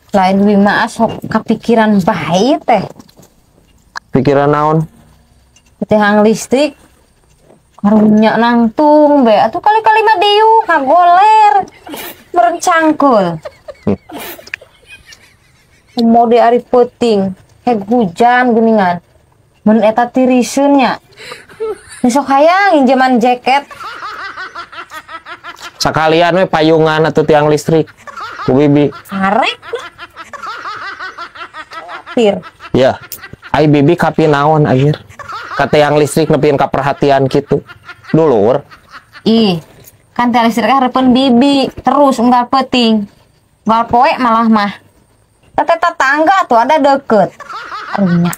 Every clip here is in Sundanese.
Lain bibi mah sok kapikiran bae teh. Pikiran naon? Tiang listrik karunya nangtung be atuh kali-kali mah diuk ngagoler merencangkul. Mode ari peuting heg hujan geuningan. Mun eta tiriseun nya. Besok hayang injeman jaket. Sakalian we payungan atau tiang listrik ku bibi. Arek. Tir. Ya, ai bibi kapi naon anjir. Ka tiang listrik nepikeun ka perhatian kitu. Dulur. Ih, kan tiang listrik hareupeun bibi terus unggal peuting. Unggal poe malah mah. Tete tetangga tuh ada deket. Arunya.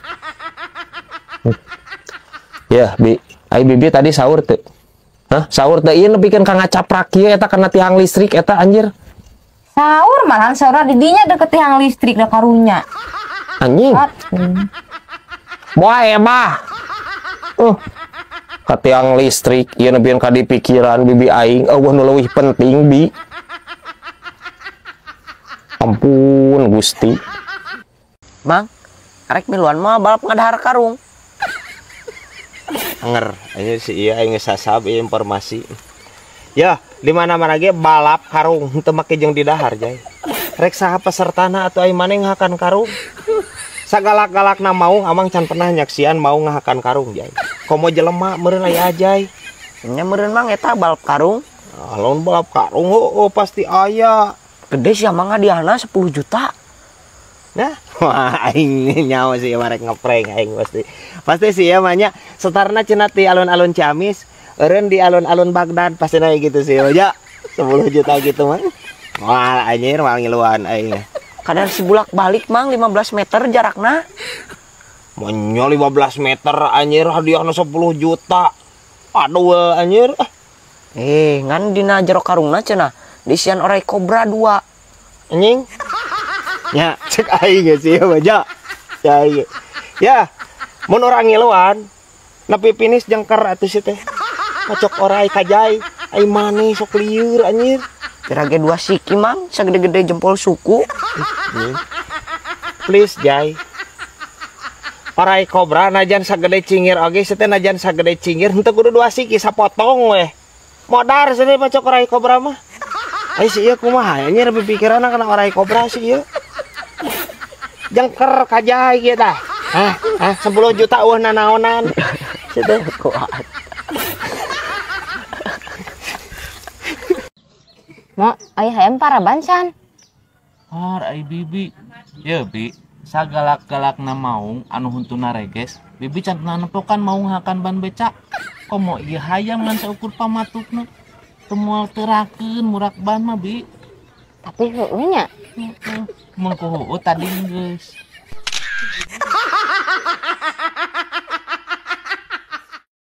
Ya, Bi. Ai bibi tadi sahur teu? Hah? Sahur teh ieu nepikeun ka ngacaprak ieu eta kana tiang listrik eta anjir. Sahur malahan sahur di dinya deket tiang listrik da karunya. Anjing. Moal mah. Ka tiang listrik ieu nepikeun ka dipikiran bibi aing eueuh nu leuwih penting bi. Ampun Gusti. Mang, arek miluan mah balap ngadahar karung. Anger, ini si iya aing sasab informasi. Ya, di mana-mana ge balap karung henteu make jeung di dahar jay. Rek saha pesertana atuh aing maneh ngahakan karung. Sagalak-galakna maung amang can pernah nyaksian maung ngahakan karung jay. Komo jelema meureun aya ajay. Nya meureun mang eta balap karung. Ah, lamun balap karung heueuh pasti aya. Gede sih amang hadiahna 10 juta. Nah, wah aing nyawa sih marek ngeprank aing pasti. Pasti sih ya mah nya setarna cenah ti alun-alun Ciamis, eureun di alun-alun Baghdad pasti naik gitu sih ya. 10 juta gitu mah. Wah anjir mah ngiluan aing. Kadar si bulak-balik mang 15 meter jarakna. Manya 15 meter anjir hadiahna 10 juta. Aduh anjir. Ngan dina jero karungna cenah diisian orai kobra 2. Anjing. Ya, cek aing sih ya baja. Ya, iya. Ya, mun urang ngiluan nepi finish jengker atuh si teh. Pacok orai kajai, ai maneh sok lieur anjir. Kira ge 2 siki mang, sagede-gede jempol suku. Please jai. Orai kobra najan sagede cingir oge si teh najan sagede cingir henteu kudu 2 siki sapotong weh. Modar si teh pacok orai kobra mah. Ai si ieu kumaha anjir pikiranna kana orai kobra si ieu. Jengker kajai kieu tah. Hah, hah 10 juta eueuh nanaonan. Situ kuat. Mo, aya hayam paraban can. Har ai bibi. Ye bi, sagalak-galakna maung anu huntuna reges, bibi can pernah nempokan maung hakan ban beca. Komo ieu hayam ngan saukur pamatukna. Teu moal terakeun murak ban mah bi. Tapi heueuh nya. Mun ku heueuh tadi geus.